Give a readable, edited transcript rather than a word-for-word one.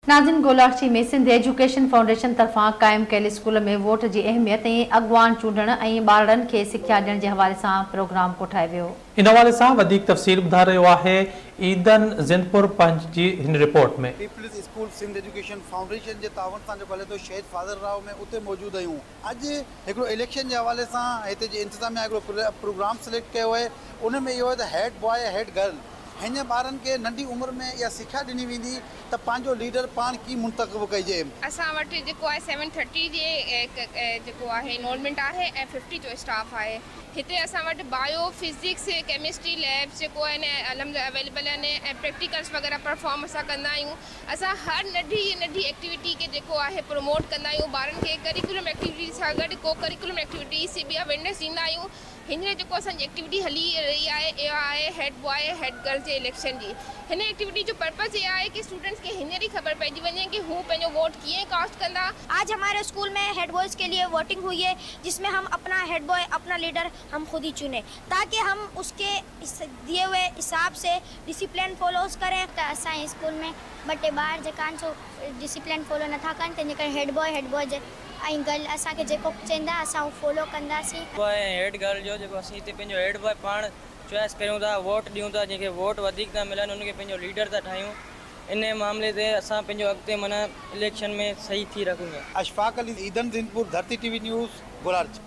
ناظرين، Golarchi ۾ Sindh education foundation طرفان قائم ڪيل اسڪول ۾ ووٽ جي اهميت ۽ اڳواڻ چونڊڻ ۽ ٻارڙن کي سکيا ڏيڻ جي حوالي سان پروگرام ڪوٺايو ويو. ان حوالي سان وڌيڪ تفصيل ٻڌائي رهيو آهي عيدن زندپور پنهنجي هن report ۾. Peoples school Sindh education foundation جي تعاون سان جيڪو هلي ٿو شهيد فاضل راهو ۾ اتي موجود آهيون. اڄ هڪڙو اليڪشن جي حوالي سان هتي جي انتظاميا هڪڙو پروگرام سليڪٽ ڪيو آهي. ان ۾ اهو آهي ته هيڊ بواء ۽ هيڊ گرل، هن ٻارن کي ننڍي عمر ۾ اها سکيا ڏني ويندي ته پنهنجو ليڊر پاڻ ڪيئن منتخب ڪجي. اسان وٽ جيڪو آهي 7:30 جي جيڪو آهي انرولمينٽ آهي ۽ 50 جو اسٽاف آهي. هتي اسان وٽ بايو، فزڪس، ڪيمسٽري ليبس جيڪو آهن الحمد اويليبل آهن ۽ پريڪٽيڪلس وغيره پرفارم اسان ڪندا آهيون. اسان هر ننڍي ننڍي ايڪٽيوٽي کي جيڪو آهي پروموٽ ڪندا آهيون. ٻارن کي ڪريڪولم ايڪٽيوٽي سان گڏ ڪو ڪريڪولم ايڪٽيوٽيز جي به اويئرنيس ڏيندا آهيون. هينئر جيڪو اسان جي ايڪٽيوٽي هلي رهي آهي، اها آهي هيڊ بواء ۽ هيڊ گرل جي اليڪشن جي. هن ايڪٽيوٽي جو پرپز اها آهي ڪه اسٽوڊنٽس کي هينئر ئي خبر پئجي وڃي ڪه هو پنهنجو ووٽ ڪيئن ڪاسٽ ڪندا. آج هماري اسڪول ۾ هيڊ بوائز ڪي ليي ووٽنگ هئي هي، جس ۾ هم اپنا هيڊ بوائي، اپنا ليڊر هم خود هي چني، تاڪه هم اس ڪي ديي هئي حساب سي ڊسيپلين فالوز ڪرين. ته اسان جي اسڪول ۾ ٻه ٽي ٻار جيڪا آهن سو ڊسيپلين فالو نٿا ڪن، تنهن جي ڪري head buoy, head buoy ۽ girl اسان کي جيڪو چوندا، اسان اهو فالو ڪنداسين. بواء ۽ هيڊ گرل جو جيڪو اسين هتي پنهنجو هيڊ بواء پاڻ چوائس ڪريون ٿا، ووٽ ڏيون ٿا، جنهن کي ووٽ وڌيڪ ٿا ملن، ان کي پنهنجو ليڊر ٿا ٺاهيون. ان معاملي تي اسان پنهنجو اڳتي معنيٰ اليڪشن ۾ صحيح ٿي رکون ٿا. اشفاق علي عيدن، زندپور، ڌرتي ٽي وي نيوز، گولاڙچي.